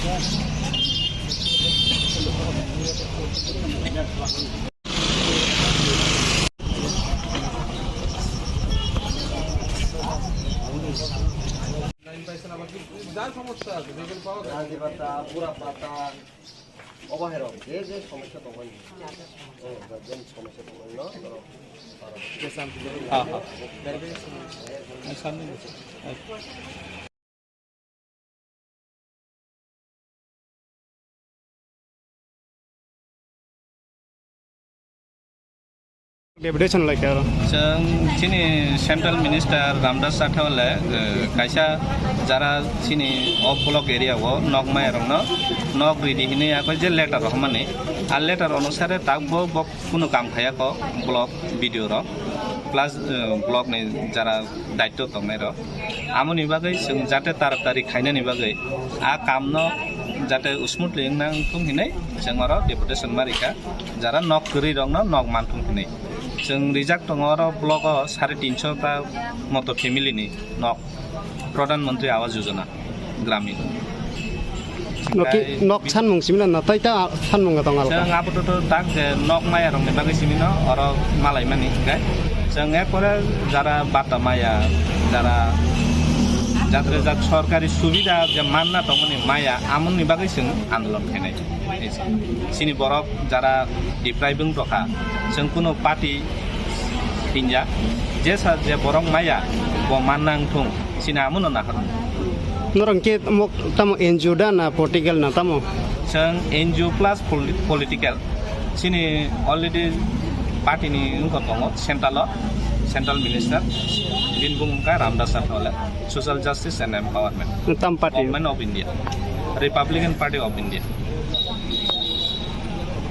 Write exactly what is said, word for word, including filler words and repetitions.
লাইন পাইছেন, আবার কি যার সমস্যা আছে, যেগুলো পাওয়া যায়। গান্ধী পাতা, পুরা পাতা, অবাহের যে যে সমস্যা তখন, হুম, যে সমস্যা তখন, হ্যাঁ, হ্যাঁ। সামনে। Deputation lai khe aro. Chwng chini Central Minister Ramdas Rathore le, eh, kaisa jara chini o block area o nok maya rokno nok ridi hinwi yakoi je letter rohormani. A letter onusare takbo bo kunu kam khayako block B D O rok plus, eh, block ni jara daitto tongnai rok. Amoni bagwi chwng jate taratari khainani bagwi a kamno jate smoothly wngna wngthung hinwi chwng oro deputation ma rikha, jara nok kwrwi rokno nok manthung hinwi. Chwng rijak tongo oro block o sare tinso ta moto family ni nok, Pradhan Mantri Awas Yojana Gramin. Nok ki, nok sanmung simi na, na tai ta sanmung tong alka. Chwng abo to, to tak je nok maya rokni bagwi simi no oro malai mani, okay? Chwng ekore jara bata maya, jara jatre jat sorkari subida je manna tongmani maya, amoni bagwi chwng andolon khainai. Chini borok jara deprive wng tongkha, chwng kuno party hinja, jesa je borok maya, bo manna wngthung. Chini amo no nahar. Norok khe tamo, tamo N G O da na political na tamo? Chwng N G O plus poli-, political. Chini already party ni wngkha tongo central o, central minister. Bini bumung kha Ramdas Rathore, Social Justice and Empowerment. Tam party? Government of India, Republican Party of India.